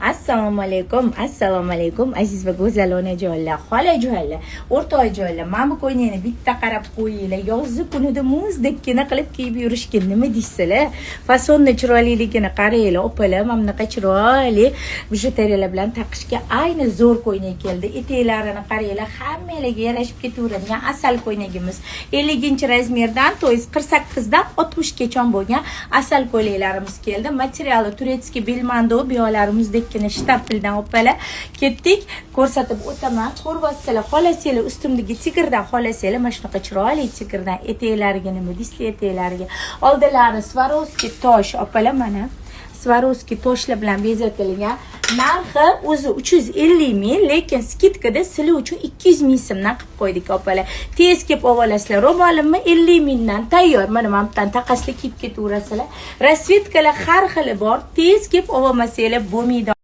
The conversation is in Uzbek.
Assalomu alaykum, assalomu alaykum, aziz va go'zal onajonlar, xolajonlar, o'rtoqjonlar. Mana bu ko'ylakni bitta qarab qo'yinglar. Yozgi kunida muzdekkina qilib kiyib yurishga nima deysizlar? Fasonni chiroyliligini qaranglar, opalar, mana bunaqa chiroyli bijuteriyalar bilan taqishga ayni zo'r ko'ylak keldi. Etaklarini qaranglar, hammalarga yarashib ketaveradigan asal ko'ylagimiz. 50 размер dan, то есть 48 dan 60 gacha bo'lgan asal ko'ylaklarimiz keldi. Materiali турецкий belmando, bu yoqlari muzdekkina штапель dan, opalar. Ketdik, ko'rsatib o'taman. Ko'ryapsizlar, xohlasanglar ustimdagi tigrdan, xohlasanglar mana shunaqa chiroyli tigrdan. Etaklariga nima deysizlar, etaklariga? Oldilari Swarovski tosh, opalar, mana Swarovski toshlar bilan bezatilgan. Narxi o'zi 350 ming, lekin скидка da sizlar uchun 200 ming so'mdan qilib qo'ydik, opalar. Tez kelib olasizlar. Ro'molimni 50 mingdan tayyor. Mana bu yerdan taqasli kiyib ketaverasizlar. Расцветка lar har xili bor. Tez kelib olmasanglar bo'lmaydi.